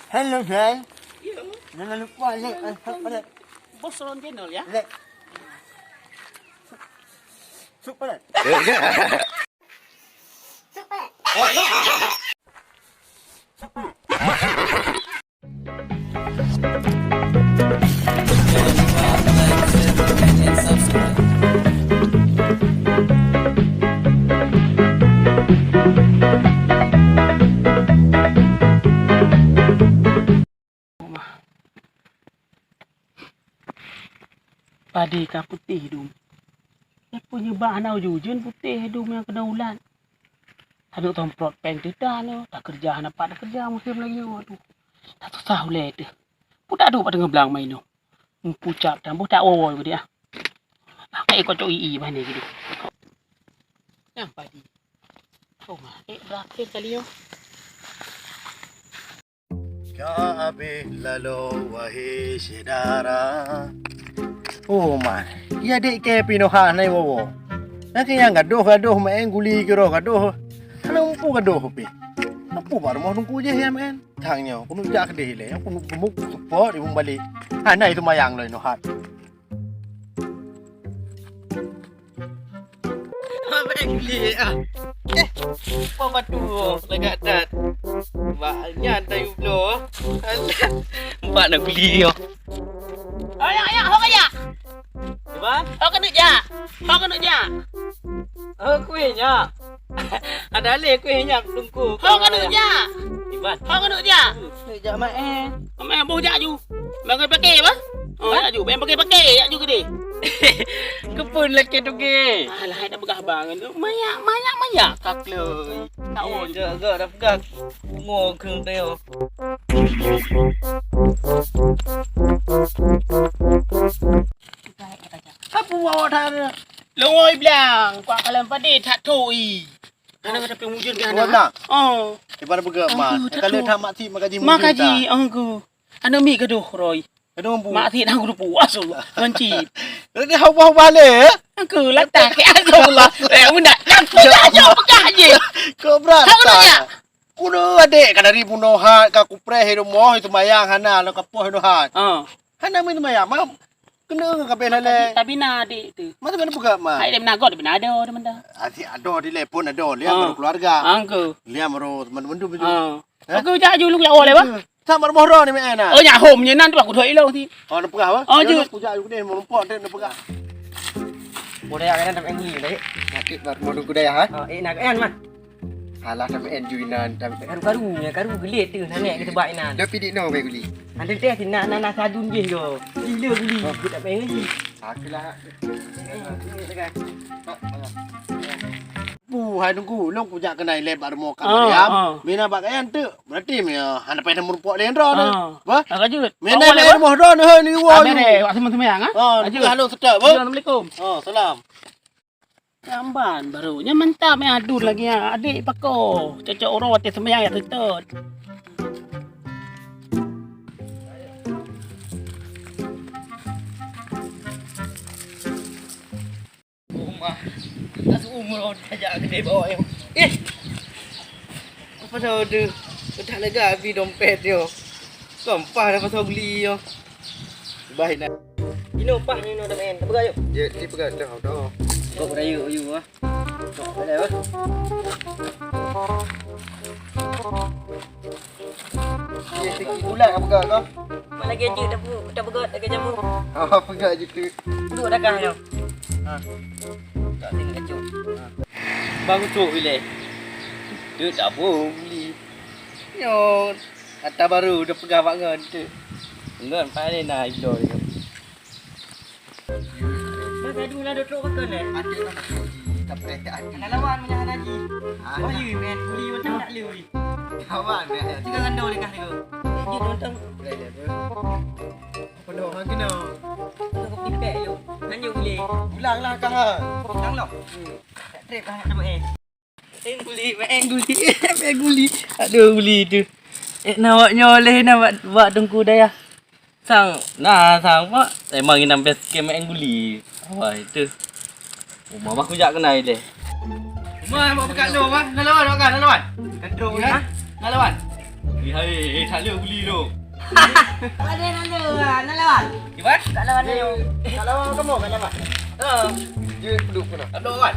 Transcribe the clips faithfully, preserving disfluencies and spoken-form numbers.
Hello, guys. Jangan lupa like and subscribe. Bos Ron Channel, ya? Like. Subscribe. Padé ka putéh dum. Nyan peue nyeuba hana ujeuen-ujeuen putéh dum nyang keudroe ulat. Taneuk tomprot péng teuh tan nyoe, takeureuja hana pat takeureuja musém lagèe nyoe, aduh. Tasusah ulèe teuh. Peue taduek bak teungoh blang mainom. Meupucap tan boh tawoe-woe keudéh ah. Pakai kocok i-i bak nyoe keudéh. Nyang padé. Oh, ma, ék berakhir kali nyoe. Ka abéh laloe wahé syedara. Oh man, ya dek ke pinoha nai wowo. Nak nyang gadoh-gadoh maén guli kiro gadoh. Hana mampu gadoh pi. Mampu bak rumoh nungku jeh ya maén. Tang nyoe, keuneuk jak keudeh ilèe, keuneuk gemuk seupôt ibung balek. Hana itu mayang loi nohat. Abang Lee ah. Eh, apa batu lagak dat. Bak nyan tayu bloe. Alah, bak nak guli yo. Ayak, ayak, ho kajak. Iban? Ho keuneuk jak. Ho keuneuk jak. Ho kuih nyak. Ada lé kuih nyak tungku. Ho keuneuk jak. Iban. Ho keuneuk jak. Keuneuk jak maén. Maén boh jak ju. Bang pakai apa? Oh, jak ju. Bang pakai-pakai jak ju keudeh. Keupeue lakèe tugèe? Alah, hai dah peugah bang. Mayak, mayak, mayak. Kakloi. Tak oh, jaga dah peugah. Ngo keu teu. Apa awak dah longoi blang? Kuat kalam padé that thui. Hana ada pengujur ke anak. Oh. Daripada peugah mak. Kalau tak mak cik mak gaji mujur. Mak gaji, angku. Anak mi gaduh roi. Aduh, ampun. Mak cik dah guru puas Allah. Banci. Dia ubah-ubah lé. Angku latah ke Allah. Eh, bunda. Nyang peugah je, peugah je. Kok berat? Kau kena ya? Kuno adek ka dari bunoh hat ka kupreh di rumoh itu mayang hana lo kapoh di hat. Ah. Hana main mayang, mam. Kena ke kabeh lalai. Tapi na adik tu. Masa mana buka mah? Hai dem nagot tapi na ada teman dah. Adik ada di lepon ada, liam baru keluarga. Angku. Liam baru teman-teman tu. Ah. Aku jak ju lu jak awal apa? Sama rumah orang ni main ah. Oh, nyak home nyenan tu aku doi lo si. Oh, nak peugah apa? Oh, ju. Aku jak ju ni merumpok dia nak peugah. Budaya kan tak main ni dah. Sakit baru mau duduk daya ha. Oh, eh nak kan mah. Alah, tameun ju inan, tameun. Karu-karu nya, karu geulet tu, nanek ke teuba inan. Dah pidik no bae guli. Ada teh si nak nak nak sadun jih yo. Gila guli, aku tak pengen lagi. Aku lah. Bu, hai nunggu, long kujak kenai leh bak rumoh kat Mariam. Mina bak kayan tu. Berarti mina hana payah meureumpok leh droe tu. Bah? Lanjut. Mina leh rumoh droe ni, hai ni wa. Abang deh, wak semang-semang ah. Oh, halo setak, Bu. Assalamualaikum. Oh, salam. Jamban baru. Nyan mantap meh adun lagi nyan. Adik pako. Cocok uroe watèe seumayang jak seutôt. Rumah. Dah seumur tajak gede bawah nyoe. Eh. Apa dah order? Udah lega api dompet nyoe. Sampah dah pasal beli nyoe. Bah inan. Inoe pah ni nyoe dah main. Peugah yuk. Jeuet, ni peugah dah, dah. Kok dah yuk, yuk ah. Kok dah yuk. Ye, sikit bulat ka peugah kau. Mak lagi jeuet dah bu-, dah peugah dah jamu. Oh, peugah je tu. Duduk dah kah nyoe. Ha. Tak tengok kacau. Ha. Bang ucok ilèe. Tu tak apa beli. Nyoe. Ata baru dah peugah bak ngon tu. Ngon paling na ilo tu. Mas adu lah duduk makan eh. Ada lah masuk di tapi tak ada. Nak lawan punya haji. Ah. Oh, you man, beli macam nak lui. Lawan ya. Tiga gandau dekat tu. Dia nonton. Boleh dia tu. Penuh lagi no. Aku pipek lu. Hanya boleh. Pulang lah kah. Pulang lah. Hmm. Tak trip lah nak eh. Maeng guli, maeng guli, maeng guli. Aduh, guli tu. Eh, na awak nyoe leh na bak, bak Teungku Dayah. Sang, na sang, Pak. Memang inong best ke maeng guli. Awai tu. Uma bah kujak kenai leh. Uma, mau pekat lu, bah. Na lawan, makan, na lawan. Kandung, ha? Na lawan. Eh, hai, eh, tak le beli tu. Ada nak le, nak lawan? Kiban? Tak lawan ni. Tak lawan kamu, tak lawan. Ha. Dia duduk kena. Tak lawan.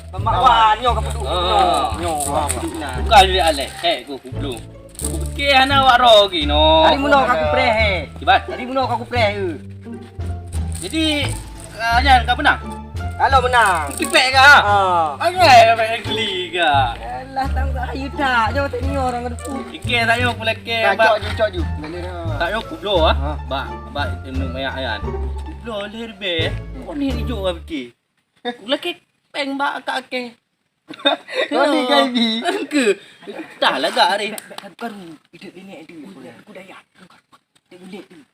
Mamak wan, nyoe ka peuduek. Ah. Nyoe, nyoe, duduk na. Bukan dia alek, eh, ku kubloe. Oke, hana awak roh lagi, no. Hari meunoe ka kupreh, eh. Kiban? Hari meunoe ka kupreh, eh. Jadi, ah, nyan ka menang? Kalau menang. Tipek ka? Ah. Pakai dapat guli ka? Alah, tang ayu tak. Nyoe tengok orang ada. Oke, tak nyoe pulai ke, tak bak. Cok ju, cok ju. Tak nyoe kubloe, ah. Ha. Bak, bak, inu mayak ayan. Kubloe leh ribet. Kau ni ijuk orang fikir. Ulakèe pèng bak akak akèe. Kau ni kan bi. Ke? Dah lagak hari. Karu-karu. Hidup nenek tu. Aku dayah.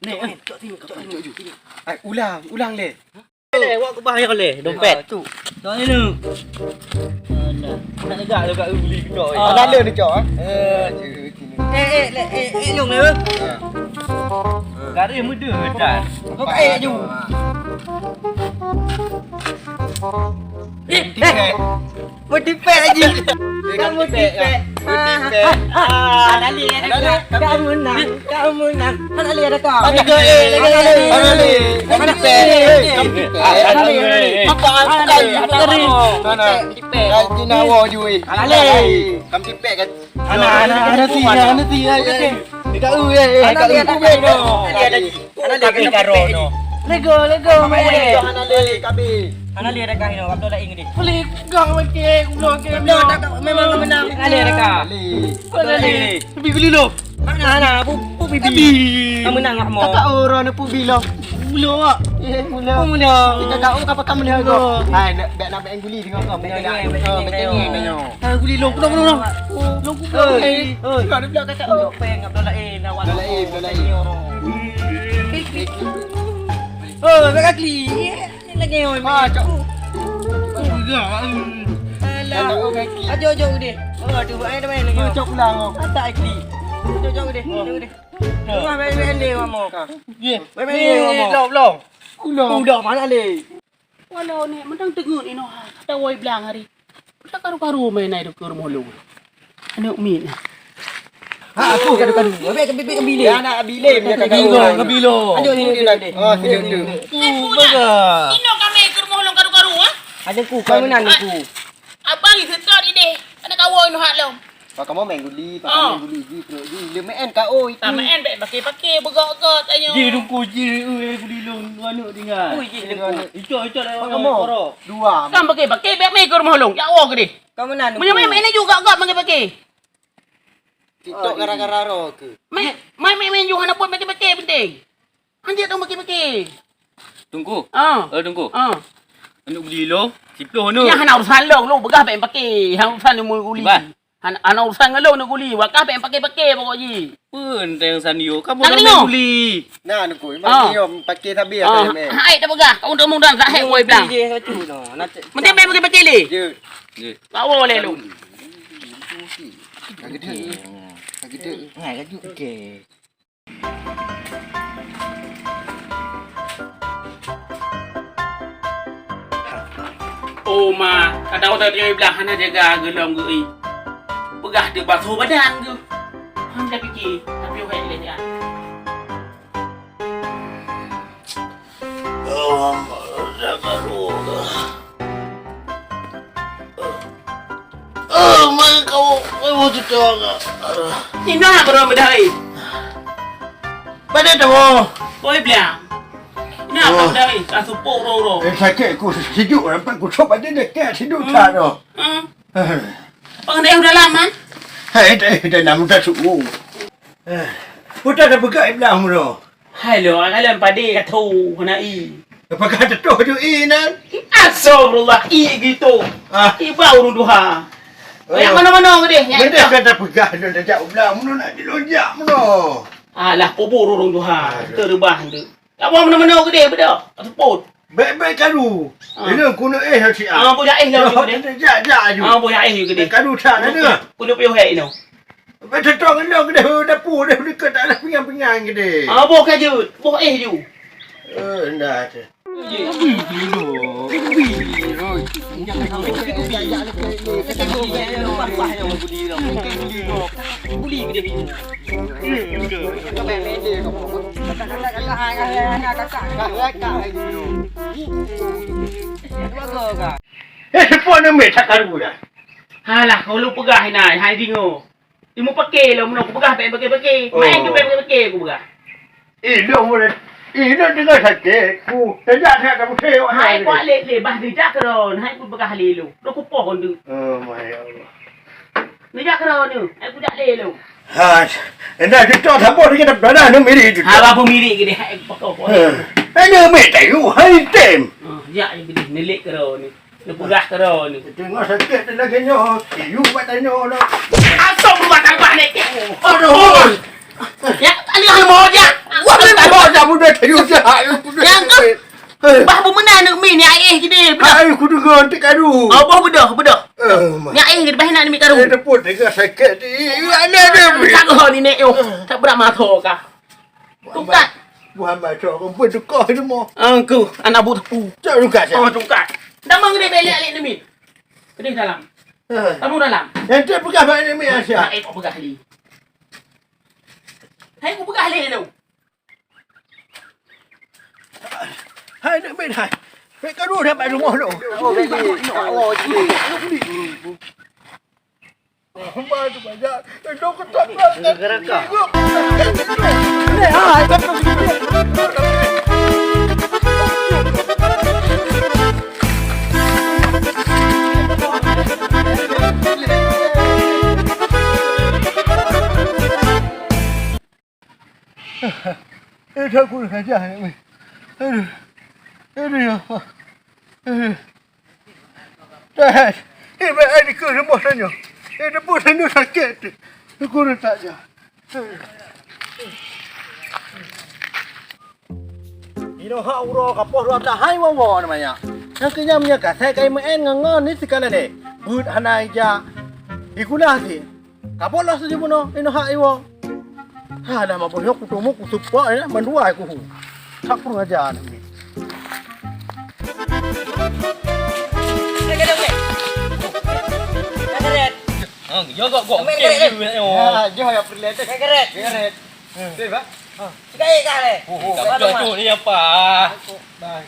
Nek, eh. Cok sini, cok sini, cok sini. Ai, ulang, ulang leh. Leh, awak kubah ayah leh, dompet. Ah, tu. Cok sini. Alah. Nak lagak, lagak beli kena, eh. Ah. Ada ni, cok, eh? Eh, je. Eh, eh, le-, eh, eh, Long, le. Ha. Garis muda dan. Kau ka eh laju. Eh, eh. Mau tipek lagi. Kamu tipek. Mau tipek. Ah. Hana lé ada kau. Kamu menang. Kamu menang. Hana lé ada kau. Ada kau, eh, lagi, lagi. Hana lé. Kamu tipek. Eh, kamu tipek. Hana lé. Apa, apa kau? Hana lé. Mana? Tipek. Dah jinawa ju, eh. Hana lé. Kamu tipek kan? Ana, ana, ana si, ana si, ya, ya. Tidak, eh, eh, ana lihat dah kah inoe. Ana lihat dah kah inoe. Lego, lego, mai. Ana lihat dah kah inoe. Abdul Lain ni. Boleh pegang makai, ulo ke. Memang menang. Ana lihat dah kah. Ana lihat. Lebih geli lo. Mana, ana, pu, pu bibi. Kau menang ngak mo. Tak orang ni pu bilo. Mula, Wak. Eh, mula. Oh, mula. Kita tahu apa kamu ni, Wak. Hai, nak, nak, nak guli dengan kau. Nak, nak, nak, nak, nak, nak. Ah, guli long, long, long, long. Long, long. Oi, oi. Kau ada bilang kata, oh. Peng, Abdul Lain, awak. Abdul Lain, Abdul Lain. Oh, bak kaki. Ni lagi, oi. Ah, cok. Alah. Ajo, ajo, gede. Oh, aduh, ai dah main lagi. Cok pulang, oh. Tak, kaki. Ajo, ajo, gede. Ajo, gede. Rumah main-main ni, mama. Ye. Main-main ni, mama. Long, long. Udah, mana le? Walau nek mantang teungeut inoe ha, kata woi blang hari. Udah karu-karu main naik ke rumah lu. Aneuk mit. Ha, aku karu-karu. Bebek ke bebek ke bilik. Ya, anak bilik dia karu. Bilo, ke bilo. Aduh, ni dia. Oh, sini tu. Ai, pula. Inoe kami ke rumah lu karu-karu, ha? Ada ku, kau menang aku. Abang seutôt ideh. Aneuk kawo inoe hak lom. Pak kamoe main guli, pak kamoe main guli ji, perut ji. Dia main ka oi. Tak main, bèk pakai-pakai, beugok-gok, tanyoe. Ji, dungku ji, eh, guli long, dua aneuk tinggal. Ui, ji, dungku. Icok, icok, dah, pak kamoe. Dua. Kan pakai-pakai, bèk main ke rumah long. Ya Allah, gede. Kau mana, dungku? Meunyoe main, main juga, gok, pakai-pakai. TikTok gara-gara roh ke? Main, main, main, main, ju hana buat pakai-pakai, penting. Anjir, dong pakai-pakai. Tungku. Ah. Eh, tungku. Ah. Aneuk guli long, siploh aneuk. Ya, hana urusan long, long, begah bèk pakai. Hana urusan ilmu guli. Ban. Hana, hana urusan ngon lôn neuguli, wakah payah paké-paké pokok jih. Peue teuntang sanyo, kamoe nak deungoe. Guli. Nah, nunggu, memang nyoe paké sabe. Ah, akai meh. Hai, dah peugah, kau undang-undang sahek woi blang. Mesti main paké-paké lé. Jeuet. Jeuet. Kau boleh lu. Ka gede. Ka gede. Ngai laju. Okey. Oh ma, kadang udah dia bilang hana jaga geulom geu. Peugah dia basuh badan geu. Han dah pike, tapi wahai leh ya. Oh, ma, dah baru. Oh, mai kau, kau cucok. Ina baru bedai. Pada tu. Oi, bilang. Ina baru bedai. Ka supok ro-ro. Eh, sakit ku sejuk, nampak ku cop aja dekat sidu tak tu. Hmm. Pengendai udah lama. Hai, dah, dah nama tak suruh. Eh, udah dah pegang bilang tu. Hai lo, akalon padé ka tho hana i. Apakah teutoh ju i nan? Astagfirullah, i gitu. Ah. I bak ureueng tuha. Oh. Yang mana-mana ke deh, yang mana-mana. Dah peugah dah jak ulang, mana nak dilonjak mana. Alah, kubur ureueng tuha. Aduh. Tereubah tu. Tak buat mana-mana ke deh, bedak. Atupun. Baik-baik kalu. Ah. Ini kuno eh hati ah. Ah, budak eh lah. Jak, jak aju. Ah, budak eh ke deh. Kalu tak ada. Kuno payah hai no. Beutôi ngon lôn keudeh, dapur deh, deukot tak ada pingan-pingan keudeh. Ah, boh ka jeuet, boh éh ju. Eh, ndak ada. Ui, ui, ui, ui. Eh, seupôt neumé that karu dah. Halah, kau lôn peugah inan, hai deungoe. Imeupaké lom, meunoe kupeugah bèk paké-paké. Oh. Main tu bèk paké-paké kupeugah. Eh, lôn boleh. Eh, lôn deungoe sakét. Ku, tajak that ka pusé awak hai, nyan. Kuat lé, lé, bah geujak keudroe, hai kupeugah lé lôn. Lôn kupoh kon tu. Oh, my Allah. Neujak keudroe ni, hai kujak lé lôn. Ha, enda juta saboh lagèe dah pernah neumiri juta. Haba peumiri geude hai pakon. Ha. Hai neumè tayu, hai tem. Oh, jak je geude neulek keudroe ni. Neupeugah keudroe ni. Teungoh sakét lagèe nyoe, yu bak tanyoe noh. Asam rumah tangga ni. Aduh. Ya, tadi hal mau jak. Wah, tak mau jak budak tayu jak. Yang tu. Eh. Bah beumeunan aneuk mi ni, aéh geude, beudôh. Ai, kudeungoe teukaru. Oh, boh beudôh, beudôh. Eh, ma. Ni aéh geude, bah inan mi karu. Eh, tepuk tengah sakét. Ih, aneuk dia, Mi. Cak goh ni, Nek, yoh. Tak berat mata kah. Tungkat. Muhammad, cok, kau berduka ni, mo. Angku, anak buah tepu. Cok, tungkat, cok. Oh, tungkat. Dah mang dia belek alik ni, Mi. Kedih dalam. Eh. Tamu dalam. Yang tu pegang bak ni, Mi, Asia. Eh, kau pegang ni. Hai, kau pegang ni, tu. Hai, nak main, hai. Main kat luar dapat rumah tu. Oh, baby. Oh, cik. Rumah tu banyak. Itu ketak. Gerak kah? Eh, dah kurang ajar ni, weh. Aduh. Aduh, ya Allah. Aduh. Dah. Eh, baik, ai dikeue rumoh tanyoe. Eh, rumoh tanyoe sakét tu. Kurang ajar. Inoe hak uroe kapoh dua blah hai woe-woe namanya. Nyang keu nyan meunyoe ka sép kai meu'en ngon-ngon ni sikala deh. Buet hana ija. Dikulah si. Kapoh lah si bunoe, inoe hak iwoe. Ha, dah mabôh nyoe kutomu kuseupok ya, mandua kuhu. Tak kurang ajar ni. Hang, yo gok gok. Main karet, eh. Ya, jauh ya perlu tu. Main karet. Karet. Hmm. Betul, Pak? Ha. Sikaik kah leh? Oh, oh. Kamu tu ni apa? Bah.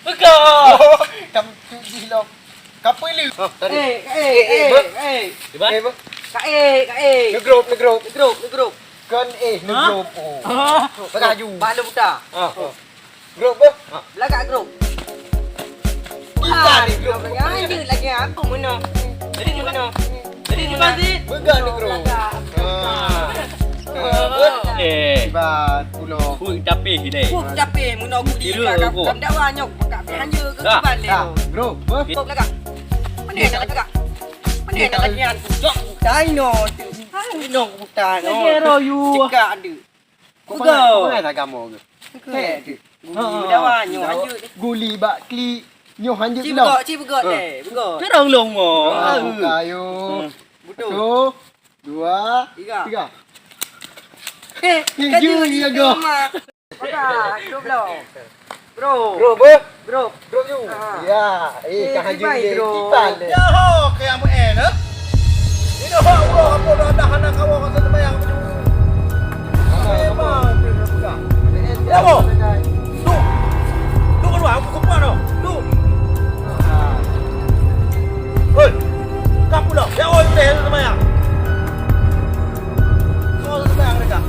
Pegang. Oh, kamu tu di lok. Kapal lu. Oh, tadi. Eh, eh, eh, eh. Di mana? Eh, Pak. Kaik, kaik. Negrup, negrup. Negrup, negrup. Kan, eh, negrup. Oh. Pegang laju. Balu buta. Ah. Oh. Grup beuh. Ha. Belagak grup. Kita ni grup. Lanjut lagi aku meunoe. Jadi meunoe. Jadi meunoe. Pegang ni grup. Belagak. Ha. Eh. Tiba pulo. Hui, tapi gini. Hui, tapi meunoe guli. Kira ka aku. Kam dakwa nyok, pakak pih hanya ke kebal ni. Ha. Grup beuh. Grup belagak. Mana nak belagak? Mana nak lagi aku? Jok. Taino tu. Taino buta no. Lagi royu. Cekak dia. Peugah. Peugah agama ke? Peugah. Guli bak klik, nyoh hanjeuet lom. Ci peugah, ci peugah deh, peugah. Terang long mo. Buka ayo. Betul. Satu, dua, tiga. Eh, kaju ya go. Peugah, dua belas. Bro. Bro, beuh? Bro. Bro, you. Ah. Ya, eh, eh, ka haju kiban, deh, bro. Kiban, deh. Ya, ho, ke yang main, ha? Ini ho, bro, apa dah, dah anak kawan kat sana bayang tu. Memang dia dah pegang. Ya, bro. Tu. Tu keluar, aku kupat tu. Tu. Ah. Oi. Kau pula. Ya, oi, teh, sana bayang. Kau sana bayang mereka.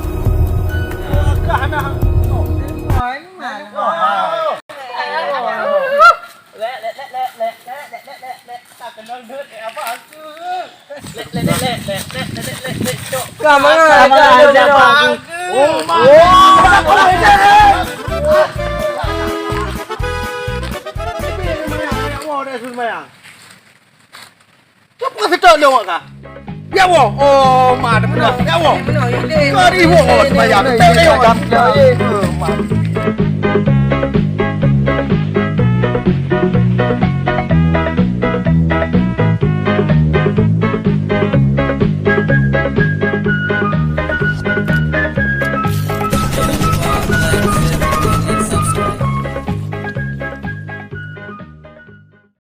Kau dah anak. Oh. Siapa kata tak ada awak kah? Ya Allah. Oh, ma, dah pernah. Ya Allah. Kau ni, oh, sembahyang. Tak ada awak. Oh, ma.